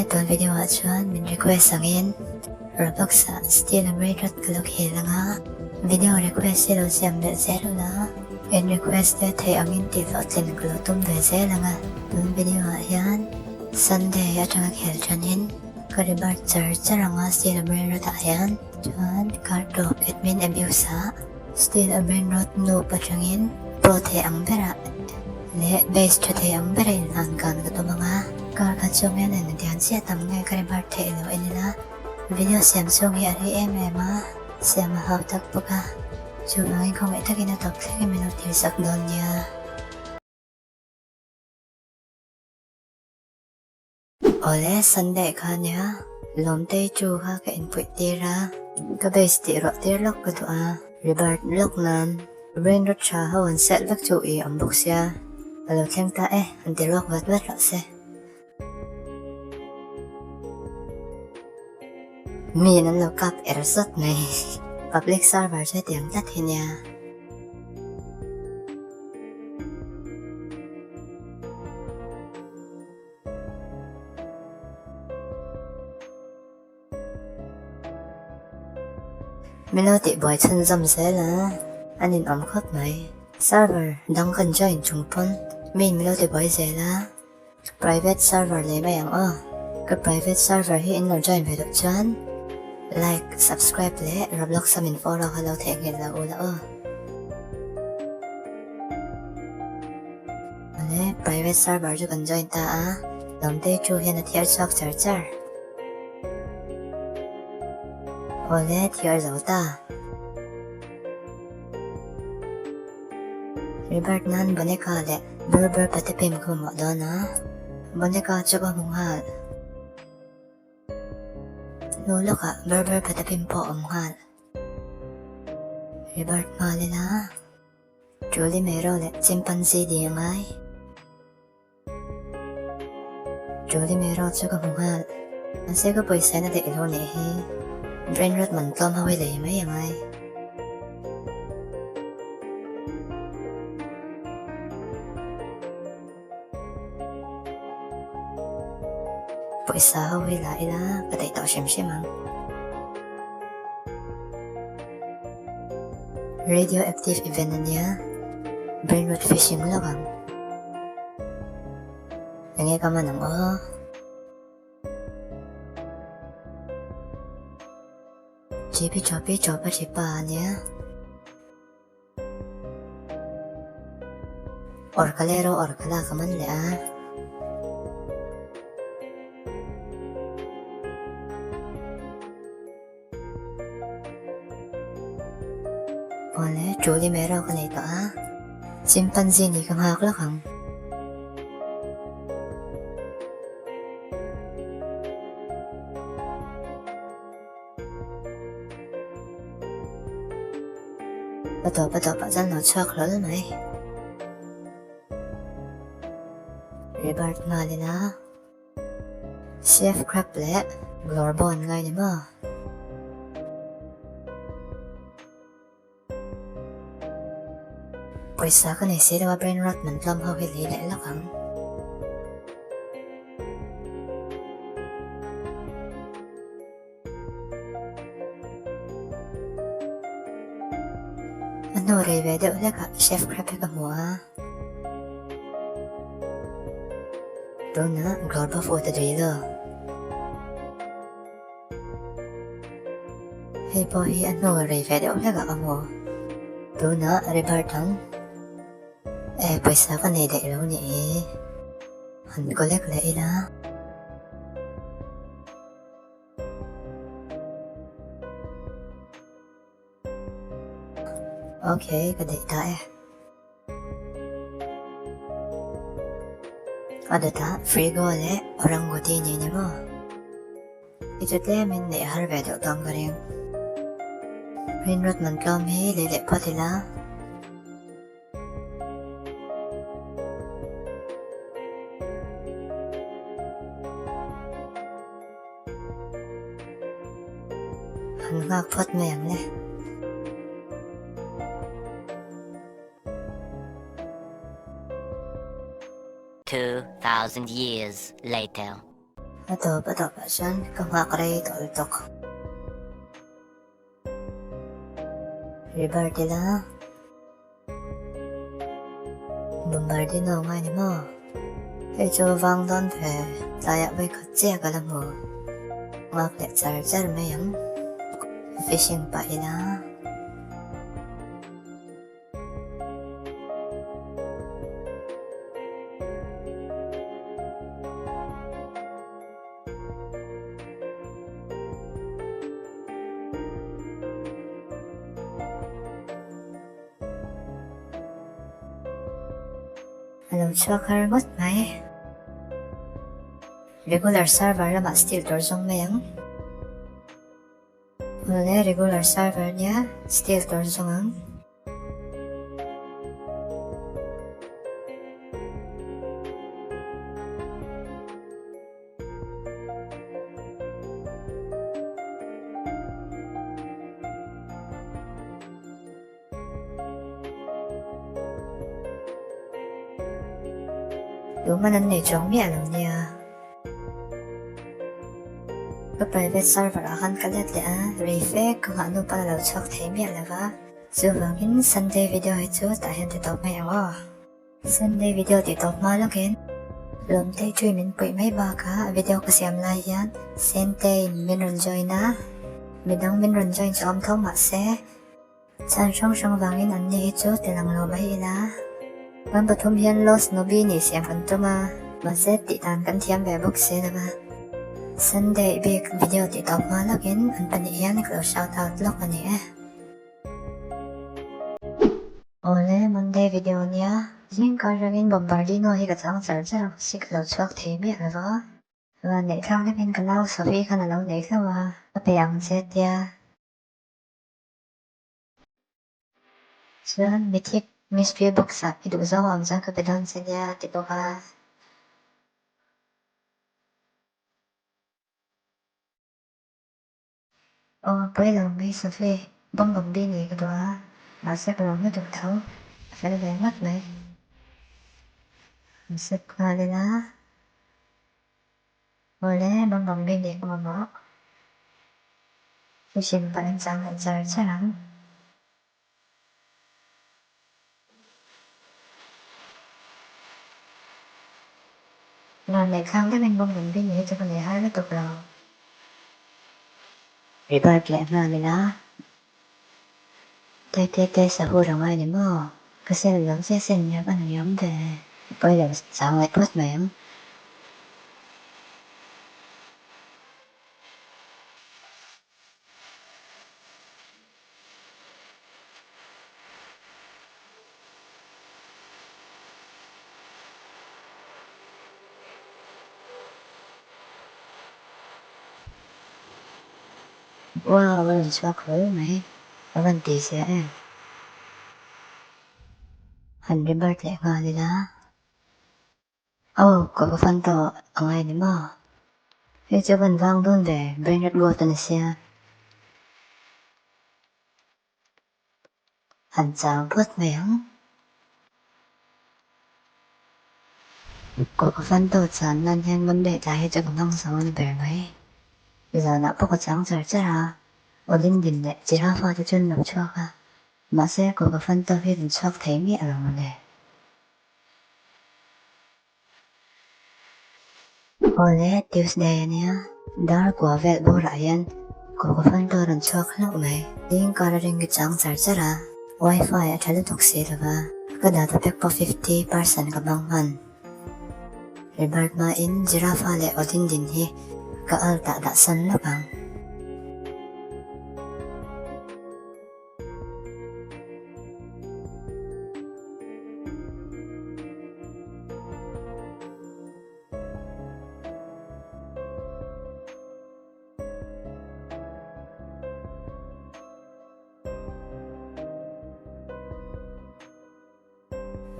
tun video ah chuan min request angin Roblox ah Steal a Brainrot ka lo khel ang a, video request hi lo siam belh zel ula, in request te theih angin tih hlawhtlin ka lo tum ve zel ang a, tun video ah hian Sunday atanga khel tanin ka rebirth char char ang a Steal a Brainrot ah hian chuan card tawp admin abuse ah Steal a Brainrot noob atangin pro thei ang berah leh base tha thei ang bera inhlan kan ka tum ang a, kar khat chhung hian en dian chiah tam nge ka rebirth theih lo en ila, video siam chhung hi a rei em em a, siam a hau tak bawk a, chuvangin khawngaih takin a tawp thlengin min lo tir sak dawn nia. Awle, Sunday kha nia, Lawmtei chu kha ka inpuih tir a, ka base tih ruah tir lawk ka duh a, rebirth lawk nan brain rot tha ho an set vek chu i awm bawk sia, a lo thleng ta e, han ti ruak vat vat rawh se. Mi in an lo kap er zawt mai, public server chu hetiang tlat hi nia. Min lo tih buai chhunzawm zel a, a ninawm khawp mai. Server dang kan join chung pawn mi in min lo ti buai zel a, private server leh mai ang aw. Ka private server hi in lo join ve duh chuan like, subscribe leh Roblox a min follow kha lo theihnghilh lo ula aw. Awle, private server chu kan join ta a, Lawmtei chu hian a thiar chhuak char char. Awle, thiar zo ta. Rebirth nan Boneka leh Berber Patapim ka mamawh dawn a, Boneka chu ka hmu nghal. Hnu lawkah Berber Patapim pawh a awm nghal. Rebirth nghal ila. Julie Mero leh Chimpanzee di a ngai. Julie Mero chu ka hmu nghal. Mahse ka pawisa na daih lo nih hi. Brain rot man tlawm ho hi lei mai a ngai. Pawisa ho hi la ila ka daih tawh hrim hrim ang. Radio active event a nia, brain rot fishing lawk ang. Enge ka man ang aw. Chipi chopi chopa chipa a nia. Orcalero orcala ka man leh a. Awle, Julie Mero ka nei tawh a. Chimpanzee nih ka nghak lawk ang. A tawp a tawpah chuan lo chhuak hlawl mai. Rebirth nghal ila Chef Crab leh Glorbo an ngai ni maw? Pawisa ka nei si lo a brain rot man tlawm ho hi lei leh lawk ang. A hnu rei ve deuh hlek ah Chef Crab hi ka hmu a. Tunah Glorbo food a dui lo. Hei pawh hi a hnu rei ve deuh hlek ah ka hmu. Tunah Rebirth ang. E pawisa ka nei daih lo nih hi. Han collect leh ila. Okay, ka daih ta e. A dawtah Frigo leh Oranguti ni ni maw? I chu tlemin neih har ve deuh dawn ka ring. Rinrawt man tlawm hi lei leh phawt ila. Han nghak phawt mai ang le. 2000 years later. A tawp a tawpah chuan ka nghak rei tawh lutuk. Rebirth ila. Bombardino ngai ni maw? Hei chu vang dawn ve, tlaiah vawikhat chiah ka la hmu. Nghak leh char char mai ang. Fishing pah ila. A lo chhuak har ngawt mai. Regular server lamah steal tur zawng mai ang. Awle regular server nia steal tur zawng ang. Tuman an nei chuang miah lo nia. Ka private server ah khan ka let leh a, rei fe ka nghah hnu pawn a lo chhuak thei miah lo va. Chuvangin Sunday video hi chu tah hian ti tawp mai ang aw. Sunday video tih tawp hma lawkin Lawmtei tui min puih mai bakah video ka siam lai hian Sentei'n min rawn join a, midang min rawn join chu awm tho mahse chhan hrang hrang vangin an ni hi chu ti lang lo mai ila. Kan pathum hian Lost Nobi nih siam kan tum a, mahse tih dan kan thiam ve bawk si lo va. Sunday bik video tih tawp hma lawkin an pahnih hian ka lo shout out lawk a ni e. Awle, Monday video nia. Zing kar rangin Bombardino hi ka chang char char a, sik lo chhuak thei miah lo va. Van neih thlak deuhin ka nau Sophie khan a lo nei hlauh a, ka pe ang che tia. Chuan Mythic Mystery Box ah i duh zawng awm chuan ka pe dawn che nia a ti bawk a. Aw, pawi lo mai Sophie, Bumblebee nei ka duh a, mahse ka lo hmu duh tho, a fel ve ngawt mai. An sep nghal ila, Awle, Bumblebee nei ka mamawh. Fishing pah in chang leh char char ang. Van leh thlang deuhin Bumblebee nei chu ka nei har lutuk lo. Rebirth leh nghal ila. Te te te sahu rang ai ni maw? Ka sel lo che sen nia ka nei awm ve. Pawi lo chang leh phawt mai ang. Wow, a rawn chhuak hlawl mai, a rawn ti zia em. Han rebirth leh nghal ila. Aw, ka va fan tawh a ngai ni maw? Hei chu a van vang dawn ve, brain rot goat a ni sia. Han chang phawt mai ang. Ka va fan tawh chan nan hian Monday tlai hi chu ka hmang zo a ni ber mai. Zanah pawh ka chang char char a, Awlindin leh Giraffa te chu an lo chhuak a, mahse ka va fan tawh hi an chhuak thei miah lo mawle. Awle, Tuesday a nia. Dar kua vel bawrah hian Cocofanto a rawn chhuak hlauh mai. Zing kar a ring chang char char a, Wi-Fi a tha lutuk si lo va, ka data pack pawh 50 percent ka hmang hman. Rebirth hmain Giraffa leh Odindin hi ka alt ah dah san lawk ang.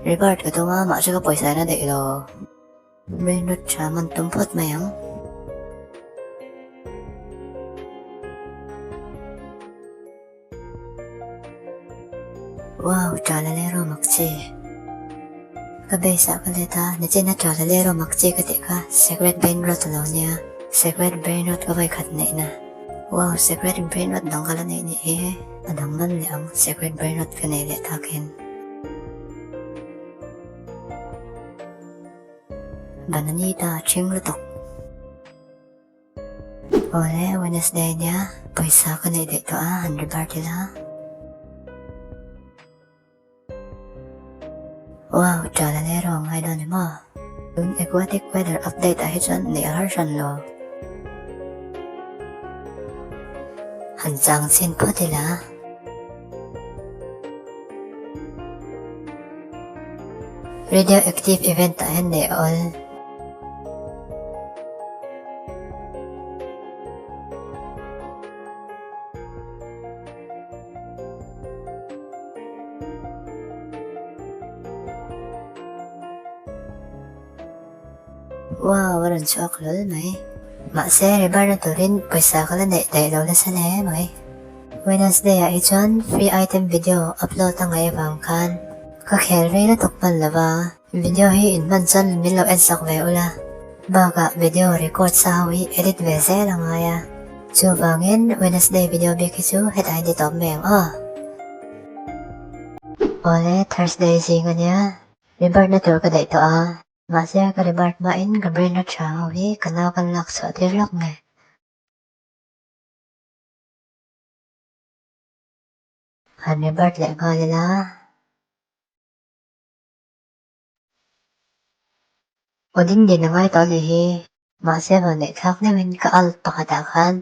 Rebirth ka tum a, mahse ka pawisa in a daih lo. Brain rot tha man tum phawt mai ang. Wow, Tralalero mak chi. Ka base ah ka let a, nichina Tralalero mak chi ka tih kha Sacred Brain Rot a lo nia. Secret Brainrot ka vawikhat neihna. Wow, Secret Brainrot dang ka la neih nih hi. A dang man leh ang, Secret Brainrot ka nei leh takin. Bananita ṭhing lutuk. Awle, Wednesday nia, pawisa ka neih daih tawh a, han rebirth ila. Wow, ṭal a le rawng ngai dawn ni maw? Tun aquatic weather update ah hi chuan neih a har hran lo. Han chang chhin phawt ila. Radioactive event ah hian neih a awl. Wow, a rawn chhuak hlawl mai. Mahse, Rebarna turin pawisa ka la neih daih lo nasa hle mai. Wednesday ah hi chuan free item video upload a ngaih avang khan ka khel rei lutuk hman lo va, video hi in hman chuan min lo en sak ve ula, bakah video record sa ho hi edit ve zel a ngai a, chuvangin Wednesday video bik hi chu hetah hian ti tawp mai ang aw. Awle Thursday zing ania, rebirth na tur ka daih tawh a, mahse ka rebirth hmain ka brain a tha ho hi ka nau kan lak chhuah tir lawk nge. Han rebirth leh nghal ila. Aw ding din a ngai tawh anih hi. Mahse rawn neih thlak deuhin ka alt pakhatah khan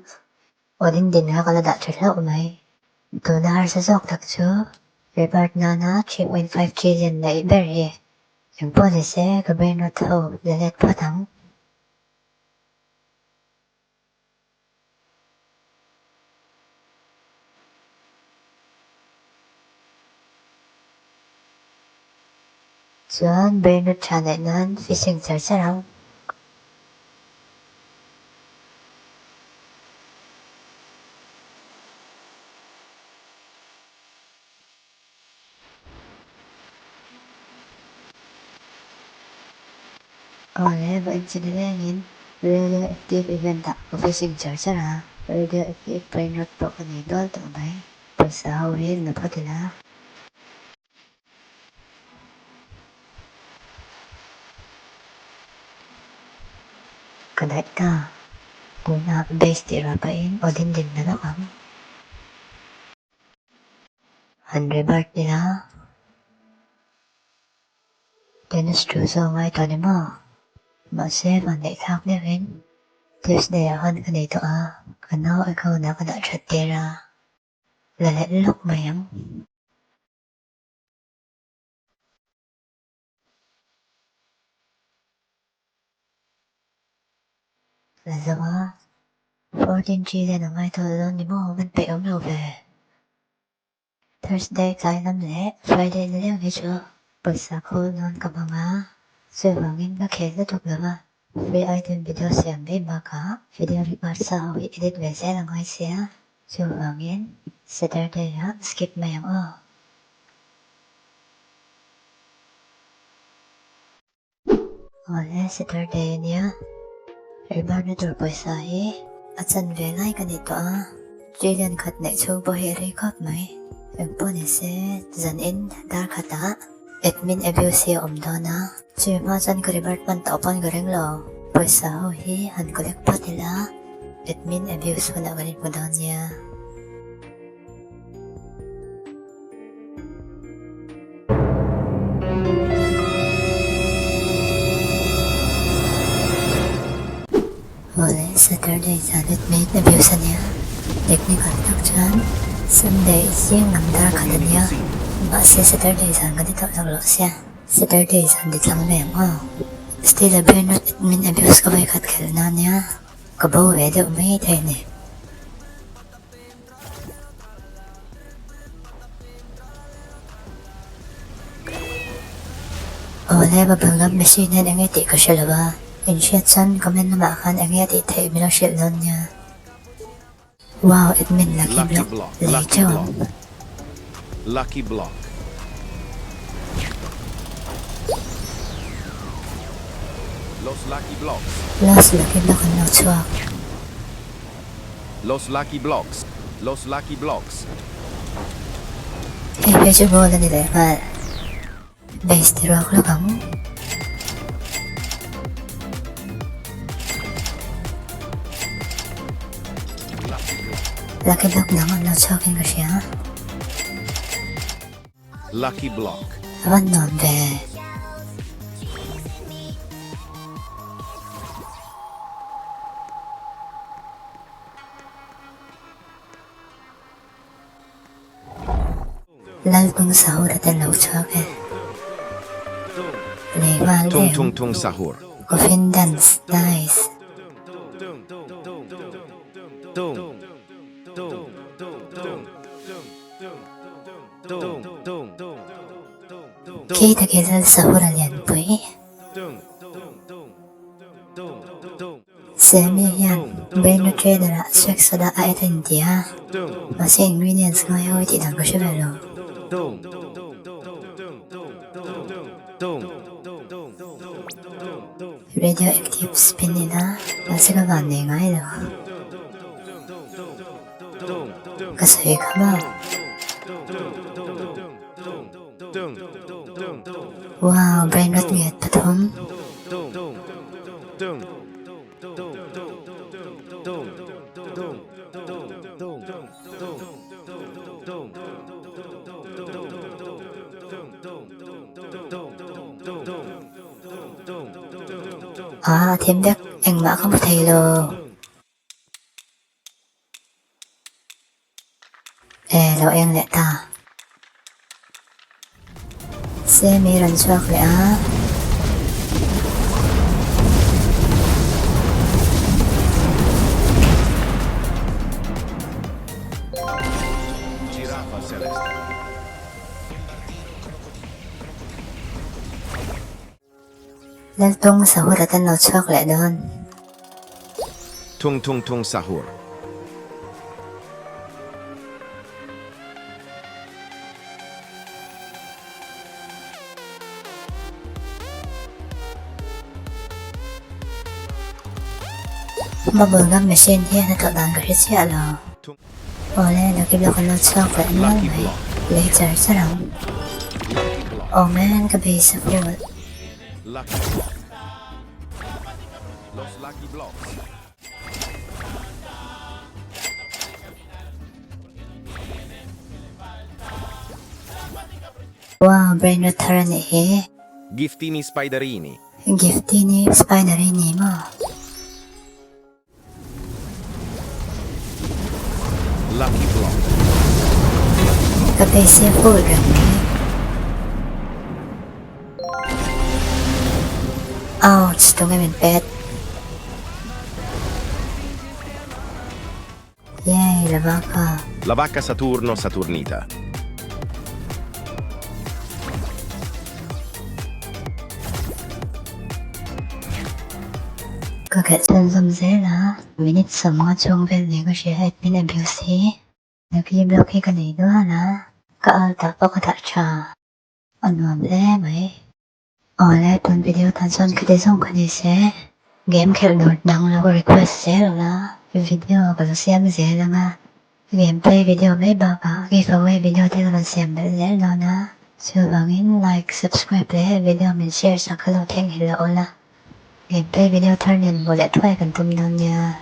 aw ding din kha ka la dah tha hlauh mai. Tuna harsa zawk tak chu rebirth nana 3.5 trillion neih ber hi. Engpawh nise ka brain rot ho la let phawt ang. Chuan Bernard tha neih nan fishing char char ang. Awle, va inchini rengin Radio Active event ah ka fishing char char a, Radio Active brain rot pawh ka nei nual tawh mai, pawisa ho hi la phawt ila. Ka daih ta, tunah base tih ruah pahin Odin din na lawk ang. Han rebirth ila Dennis chu zawng ngai tawh ni maw? Mahse van neih thlak deuhin Tuesday ah khan ka nei tawh a, ka nau account ah ka dah that tir a, la let lawk mai ang. La zo a, 14 trillion a ngai tawh dawn ni maw? Van peih awm lo ve. Thursday tlai lam leh Friday ni deuh hi chu pawisa khawl dawn ka hmang a, chuvangin ka khel lutuk lo va, free item video siam mai bakah video record sa ho hi edit ve zel a ngai sia, chuvangin Saturday ah skip mai ang aw. Awle Saturday a nia, Rebirth na tur pawisa hi a chan ve lai ka ni tawh a, trillion khat neih chhung pawh hi a rei khawp mai. Engpawh ni se zan in dar khatah admin abuse hi a awm dawn a, chumi hma chuan ka rebirth hman tawh pawn ka ring lo. Pawisa ho hi han collect phawt ila, admin abuse hunah kan inhmu dawn nia. Awle Saturday zan admin abuse ania technical tak chuan Sunday zing lam dar khat ania mahse Saturday zan kan ti tawh lak loh sia Saturday zan ti tlang mai ang aw Still a brain rot admin abuse ka vawikhat khelh na ania ka bo ve deuh mai thei a ni. Awle bubble gum machine hian enge tih ka hre lo a, in hriat chuan comment lamah khan enge tih theih min lo hrilh dawn nia. Wow admin lucky block lei teuh ang. Lucky block. Los Lucky Blocks. Los Lucky Block an lo chhuak. Los Lucky Blocks. Los Lucky Blocks. Hei phei chu goal a ni leh nghal. Base ti ruak lawk ang. Lucky Block dang an lo chhuak in ka hria. Lucky Block. A van nuam ve. Laltung Sahur a tel lo chhuak e. Lei nghal Tung em. tung tung sahur. Coffin dance nice. Khi takin Lal Sahur a lianpui. Sammy hian Brain Trainer ah Swag Soda a add a inti a, mahse ingredients ngai ho i tih dan ka hre ve lo. Radioactive spin ina mahse ka van nei ngai lo. Ka sawi kha maw? Wow, brain rot nge pathum. Ah, thim vek engmah ka hmu thei lo. E lo eng leh ta. Semi rawn chhuak leh a. Giraffa Celeste. Laltung Sahur atan lo chhuak leh dawn. Tung tung tung sahur. Bubble gum machine hian a thawh dan ka hre chiah lo. Awle lucky block an lo chhuak leh nual mai lei char char ang. Aw man ka base a full. Wow brain rot thar a nih hi. Giftini Spiderini. Giftini Spiderini maw. Lucky Block. Ka beisei full reng mai. Ouch, tunge min pet. Yay, la vacca. La vacca Saturno Saturnita. Ka khelh chhunzawm zel a, minute sawmnga chhung vel nei ka hria admin abuse hi Lucky block hi ka nei nual a, ka alt ah pawh ka dah tha, a nuam hle mai. Awle tun video tan chuan khati zawng ka ni se, game khelh tur dang lo request zel ula video ka lo siam zel ang a, game play video mai bakah giveaway video te ka rawn siam belh zel dawn a, chuvangin like, subscribe leh video min share sak kha lo theihnghilh lo ula. Game play video thar nen hmuh leh thuai kan tum dawn nia.